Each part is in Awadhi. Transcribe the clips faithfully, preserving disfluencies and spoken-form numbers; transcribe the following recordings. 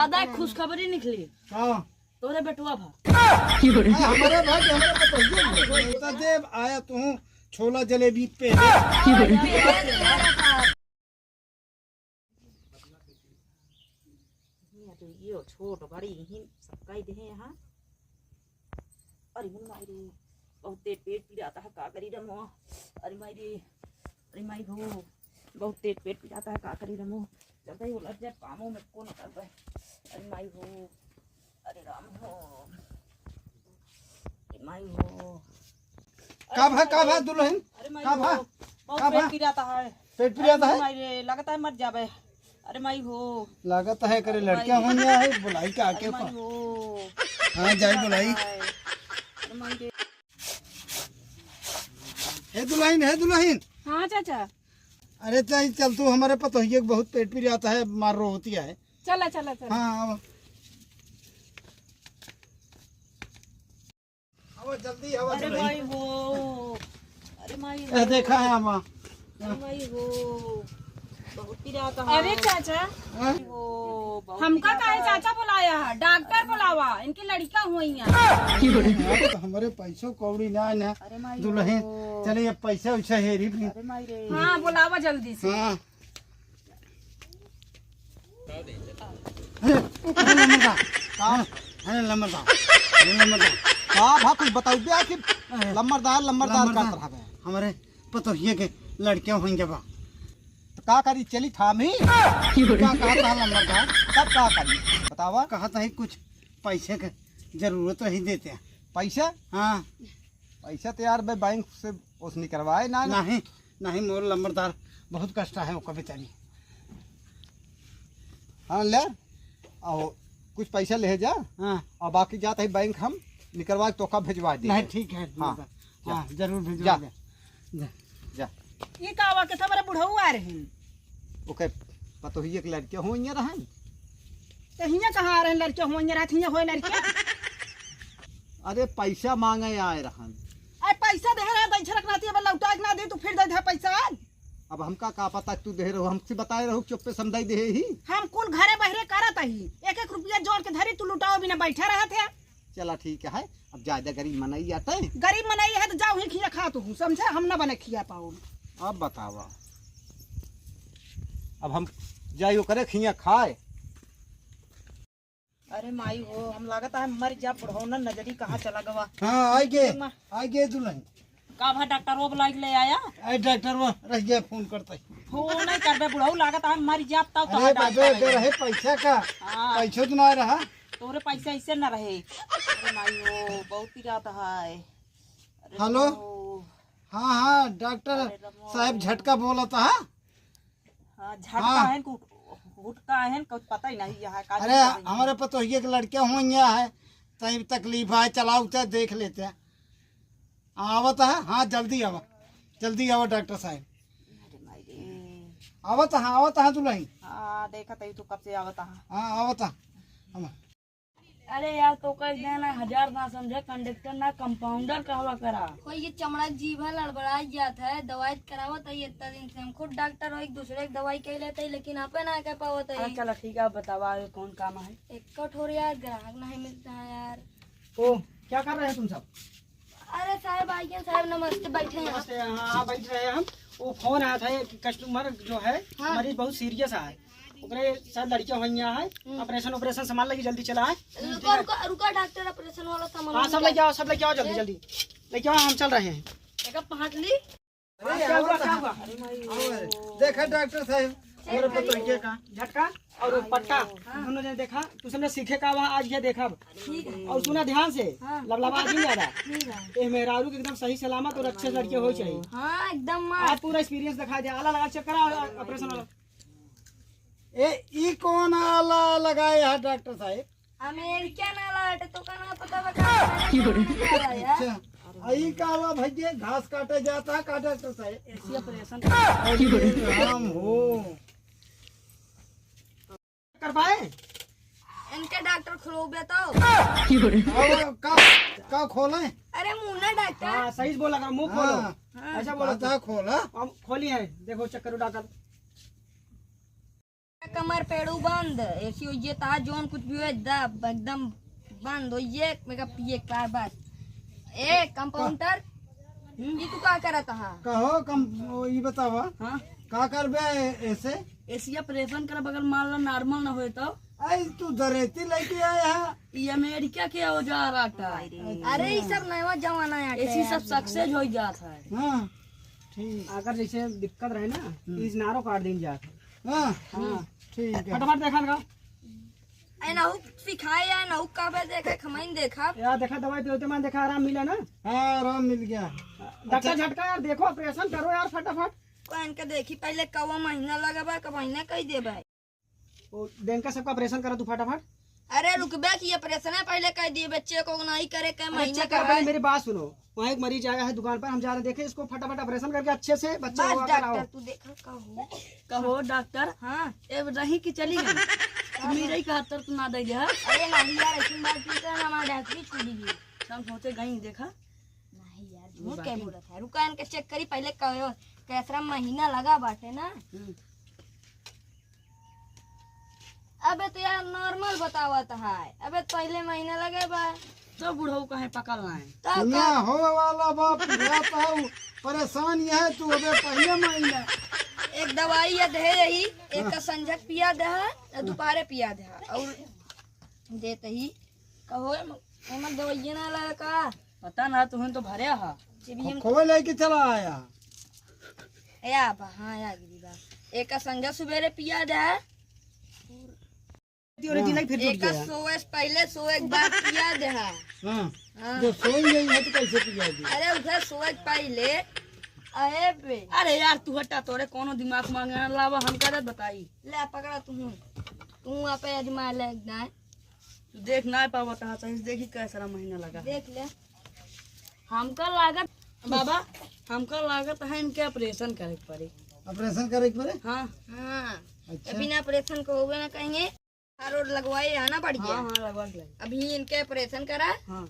दादा, एक खुशखबरी निकली। हाँ। तोरे बेटवा भा। अरे, हमारे भाई, हमारे पतोहिया भा। तो देव आया तू छोला जलेबी पे। ये छोट बड़ी यही सबका ही देहे यहाँ। अरे मुन माई रे, बहुत तेज पेट पिरात है, का करी रमो? अरे माई रे, अरे माई हो, बहुत तेज पेट पिरात है, का करी रमो? चलते ही उलट जाए, कामों में कौन कर दे? अरे माई हो, अरे राम हो, अरे माई हो। का भा, का भा दुलहिन? अरे माई का भा? हो, बहुत का पेट भा? पिरात है। पेट पिरात है? अरे माई रे, लगता है मर जाबे। अरे माई हो। लागत है करे अरे लड़कियां माई। होइया है, बुलाई का आके अरे माई पा। हो। हाँ, जाई बुलाई। अरे माई रे। हे दुलहिन, हे दुलहिन। हाँ चाचा। अरे चाही चल तू, हमारे पतोहिए के बहुत पेट पिरात है, मार रो होती है। चला, चला, चला। हाँ, आवा। आवा, जल्दी आवा, अरे जल्दी। माई हो, अरे माई ए, हो। देखा है अम्मा। अरे माई हो, बहुत पिरात है। अरे चाचा, हाँ? माई हो, बहुत हमका पिरात काहे है। चाचा बुलाया है? डॉक्टर बुलावा, इनकी लड़कियां हुई हैं। हाँ, तो हमारे पैसों कौड़ी ना है ना, अरे माई दुलहिन। हो। चले, ये पैसा वैसा हेरी भी। अरे माई रे। हाँ, बुलावा जल्दी से। हाँ। अरे, अरे लम्बरदार, का? अरे, अरे लम्बरदार, अरे लम्बरदार। का भा कुछ बताऊ बे आखिर? अरे, लम्बरदार, लम्बरदार का लम्बरदार, तरह बे? हमारे पतोहिए के लड़के होइगे बा। तो का करी, चली थामी? का कहा था लम्बरदार? तब का करी? बतावा। कहा था ही कुछ पैसे के जरूरत रही देते हैं। पैसा? हाँ। पैसा तो यार बे बैंक से ओस निकरवाए ना। नहीं, नहीं, मोर लम्बरदार बहुत कष्ट है ओकर बेचारी। हाँ, ले, और कुछ पैसा ले जा, हाँ। और बाकी जात है बैंक हम निकरवा के तोका भेजवा दे। नहीं, ठीक है, हाँ, हाँ, जा। जरूर भेजवा जा। दे। जा। जा। ई का हुआ के तुम्हारे बुढ़ऊ आ रहे हैं? ओके, पतोहिए के लड़के होइया रहन। तो हियाँ कहाँ आ रहे हैं लड़के होइया रहत, हियाँ होए लड़के? अरे, पैसा मांगे आए रहन। अरे, पैसा दे रहे, दैछरक नाती, अब लौटा के ना दे, तू फिर दे दे पैसा आज। अब हमका का पता तू दे रहो, हमसे बताए रहो, चुप्पे समझाई दे ही। हम कुल घरे बहरे करत ही, एक एक रुपया जोड़ के धरी, तू लुटाओ बिना बैठा रहत है। चला ठीक है, अब ज्यादा गरीब मनई आते। गरीब मनई है तो जाओ ही खिया खा तू, समझे, हम ना बने खिया पाओ। अब बतावा, अब हम जाइयो करे खिया खाए। अरे माई हो, हम लागत है मर जा, बुढ़ौना नजरी कहाँ चला गवा। हाँ, आइगे, अरे माँ। आइगे दुलहिन। का भा डॉक्टर वो बुलाई के ले आया? अरे डॉक्टर वो रह गया, फोन करता ही। फोन नहीं करबे बुढ़ऊ, लागत है मर जा, तब तो अरे हाँ बाबे, डॉक्टर अगर आइगे। है पैसा का, हाँ। पैसो तो ना रहा। तोरे पैसा ऐसे ना रहे। अरे माई हो, बहुत पिरात है। अरे हेलो। रमो। हाँ, हाँ, डॉक्टर अरे रमो। साहब झटका बोलत है। हाँ, झटका हाँ। है, गुट-, गुटका है, कुछ पता ही नहीं यहाँ का अरे, नहीं पता ही हमारे नहीं। पतोहिए के लड़के होइया है, तई तकलीफ है, चलाओ तो देख लेते हैं। आवत है, हाँ, जल्दी आवा, जल्दी आवा डॉक्टर साहब। अरे माई रे। आवत है, आवत है दुलहिन। हाँ, देखत ही तू कब से आवत है। हाँ, आवत है। हम अरे यार, तो कह देना हजार ना समझे, कंडक्टर ना कंपाउंडर कहवा करा। कोई ये चमड़ा जीभ है, लड़बड़ाई जात है, दवाई करावत है इतना दिन से। हम खुद डॉक्टर हो, एक दूसरे की दवाई कह लेते हैं, लेकिन आपे ना कह पावत है। अच्छा, चला ठीक है, आप बतावा, आगे कौन काम है? एक कठोर यार, ग्राहक नहीं मिलता है यार। ओ, क्या कर रहे हैं तुम सब? अरे साहब, आइए साहब, नमस्ते, बैठे हैं आप। नमस्ते, हाँ, हाँ, बैठ रहे हैं हम। वो फोन आया था कि कस्टमर जो है, हाँ। मरीज बहुत सीरियस है, ओकरे साथ लड़कियां हुई है, हम्म। ऑपरेशन, ऑपरेशन सामान लगी, जल्दी चला है। रुका, रुका, रुका, डॉक्टर, ऑपरेशन वाला सामान हाँ, सब लेके आओ, सब लेके आओ, जल्दी, जल्दी लेके आओ, हम चल रहे हैं। एक पहाट ली। अरे, क्या हुआ, क्या हुआ? देखा डॉक्टर साहब, और पतोहिया का झटका और पट्टा, हाँ। दोनों जने देखा, तू सबने सीखे का वहाँ आज ये देखा। ठीक है। और सुना ध्यान से, हाँ। लबलबा आज नहीं ज्यादा। ठीक है। ये मेहरारू के एकदम सही सलामत और अच्छे लड़के हो चाहिए। हाँ, एकदम मस्त। आज पूरा एक्सपीरियंस दिखा दिया, आला लगा चेक करा, ऑपरेशन वाला। ए, ई कौन आला लगाए है डॉक्टर साहब? अमेरिका ना लाटे तो का ना पता बता। अच्छा, आ ई का हुआ भैया, घास काटे जाता है, काटे तो सही। ऐसी ऑपरेशन। अरे राम हो। कर पाए? इनके डॉक्टर खुलौबे तो। और का, का खोले? अरे मुंह ना डॉक्टर। हाँ, सही से बोला कर, मुंह खोलो। हाँ। हाँ। ऐसा बोलो। पता खोला। हम खोली है, देखो चेक करो डॉक्टर। कमर पेड़ू बंद, एसी होइए, ता जौन कुछ भी होए, दब, एकदम बंद होइए, मेका पिए का बस। ए, कंपाउंडर, हम्म। ई तू का करत हा? कहो, कम, ओ, ई बतावा, हाँ? का करबे एसे? एसी ऑपरेशन करब, अगर मान ला नॉर्मल ना होए तो? आई, तू दरेती लेके आया है? ई अमेरिका के औजार आटा है। अरे, ई सब नया जमाना है। एसी सब सक्सेस हो जात है। हाँ, ठीक। अगर जैसे दिक्कत रहे ना, हम्म। इस नारो काट दिन जात है। हाँ, हाँ। ठीक है। फटाफट देखा ना। ए, नहु सिखाए या नहु कबे देखे, खमाइन देखा। यार, देखा, दवाई पियोते मान देखा, आराम मिला ना? हाँ, आराम मिल गया। डॉक्टर अच्छा। झटका यार, देखो, ऑपरेशन करो यार, फटाफट। को इनके देखी पहले, कवा महीना लगबा, कब महीना कही देबा। ओ, इनका सबका ऑपरेशन करा तू फटाफट। अरे रुकबे कि ऑपरेशन है, पहले कह दिए बच्चे को नहीं करे के अरे महीना चेक का कर, पहले है। मेरी बात सुनो। वहाँ एक मरीज आया है दुकान पर, हम जा रहे हैं देखे इसको, फटाफट ऑपरेशन करके अच्छे से बच्चे बस को आकर आओ। डॉक्टर, तू देखा का हो? कहो डॉक्टर। हाँ। ए रही कि चली गई? मेरे ही का हत्तर तू ना दे दे, हाँ? अरे नहीं यार, ऐसी बात नहीं कर, हमारा डॉक्टरी छूट गई। हम सोचे गई, देखा। नहीं यार, वो झूठ बात क्या नहीं। बोलत है? रुका, इनके चेक करी पहले, कहो कैसरा महीना लगा बाटे ना। हम्म। अबे तो यार नॉर्मल बतावत है, अबे तो पहले महीना लगे बा। तो बुढ़ऊ कहे पकड़ लाए। तब ना का? हो वाला बाप, रात आओ, परेशान ये है तू, अबे पहले महीना। एक दवाई ये दे यही, एक हाँ। का संझक पिया दे है, या दोपहरे पिया दे है, और देते ही कहो एम-, एमन दवाइये ना लगा का? पता ना, तुहन तो भरे हा। जब हम खोए लेके चला आया। ए, आ बा, हाँ, आ गिरी बा। एक का संझा सुबेरे पिया दे। ती ओरे हाँ। दिलाई फिर जुट एका गया। सोए से पहले सो एक बार पिया दे हा। हाँ। हाँ। जो सोई गई है तो कैसे पिया दी? अरे उधर सोए से पहले। अरे बे। अरे यार तू हटा, तोरे कोनो दिमाग मांगे ना लावा, हम का बताई। ले पकड़ा तू। तू वहाँ पे आजमा ले एक दाएं। तू देख ना पावत हा सही से, देखी कैसरा महीना लगा। देख ले। हमका लागत, बाबा, हमका लागत है इनके ऑपरेशन करे के पड़ी। ऑपरेशन करे के पड़ी? हाँ। हाँ। अच्छा। बिना ऑपरेशन को होवे ना कहेंगे। रोड लगवाए है ना बढ़िया। हाँ, हाँ, लगवा के लाई। अभी इनके ऑपरेशन करा। हाँ।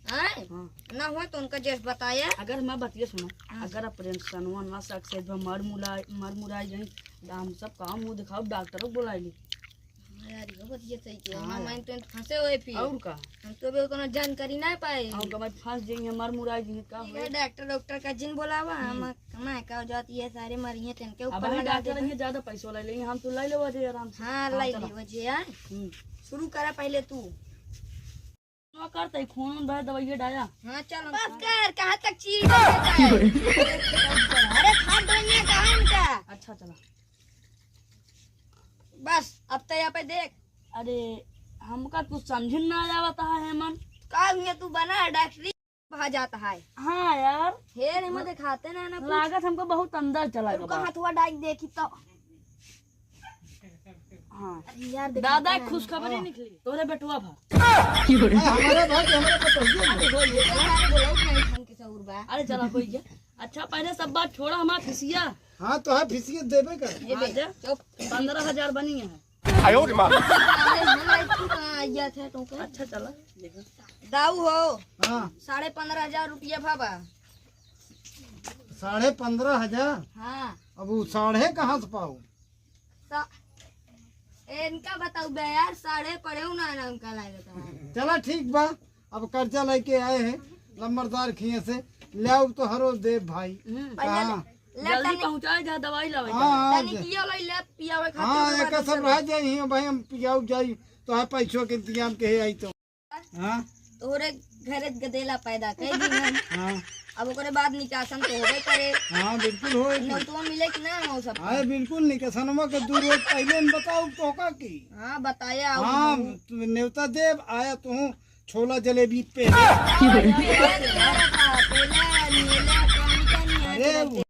हाँ? हाँ। ना हो तो उनका जैसे बताया। अगर मैं बतिया सुनो, हाँ। अगर ऑपरेशन हुआ ना सक्सेस भा मर मुला-, मर मुराई जाई, तो हम सब काम मुँह दिखाओ, डॉक्टर को बुलाई ली। हाँ यार, यो बतिया सही के। हाँ। मामा, इन तो फंसे हुए फिर। और का? हम तो अभी उतना जानकारी ना पाए। और का भाई फंस जाएंगे, मर मुराई जाएंगे, का ये होए? डॉक्टर, डॉक्टर का जिन बोलावा, हम्म। हम कमाए का जाती है, सारे मरिए तेन के अब ऊपर भाई लगा डॉक्टर देबे। ये ज्यादा पैसों ले लेंगे, हम तो ले लेवा जे आराम से। हाँ, हाँ, ले चला। लेवा जे, हाँ। हम्म। शुरू करा पहले तू। ना करते, खून उन भर दवाइए डाया। हाँ, चल, हम बस कर, कहाँ तक चीर डालता है? अरे, फाट गई है, कहाँ इनका? अच्छा, चला। बस, अब तो यहाँ पे देख। अरे, हमका कुछ समझ में ना आवत है, हेमन। का हुआ, तू बना है डॉक्टरी? भा जाता है। हाँ यार। हे रे, मैं दिखाते ना, ना कुछ। लागत हमको बहुत अंदर चला रुको, गया। हथवा डाइक देखी तो। हाँ। अरे यार, दादा, दिखाते ना। खुशखबरी हाँ। निकली। तोरे बेटवा भा। हमारे भाई, हमारे को तो ये अरे, बोलो, ये सारे बोलो, नहीं ढंग के सहूर बा। अरे, चला, कोई क्या? अच्छा, पहले सब बात छोड़ा, हमारा फिसिया। हाँ, तो है, फिसिया देबे कर। ये हाँ, दे, दे। चुप। पन्द्रह हजार बनी है। आयो रे माँ। अरे, हम एक तू कहाँ आइया थे, तो के? अच्छा, चला, देखो। दाऊ हो। हाँ। साढ़े पन्द्रह हजार रुपया भाबा। साढ़े पन्द्रह हजार? हाँ। अब वो साढ़े कहाँ से पाऊ? सा-, ए, इनका बताऊ बे यार, साढ़े पढ़े हूँ ना, ना उनका लागत है। चला ठीक बा, अब कर्जा लेके आए हैं लंबरदार खिए से, ले आओ तो हरो देव भाई। हम्म। हाँ। ले जल्दी तनी पहुँचाए जा, दवाई लावे हाँ, जा। हाँ, तनी जा। कियो ले, ले पियावे खातिर हाँ, ओकरे एक बाद सब चल। रह जाई, भाई हम पियाऊ जाई, तो है पैसों के इंतजाम के आई तो। हाँ। तोरे घरे गदेला पैदा कर दी ना। हाँ। अब ओकरे बाद निकासन तो होबे करे। हाँ, बिल्कुल होए। नोटवा मिले कि ना हो सब? हाँ, बिल्कुल निकासनवा के दू रोज पहले न बताओ तो का की। हाँ, बताया हो। हाँ, तू नेवता देव आया तू छोला जलेबी पे। हाँ, पेला, पेला, पेला, नियला, कौन का नियला अरे, चलते?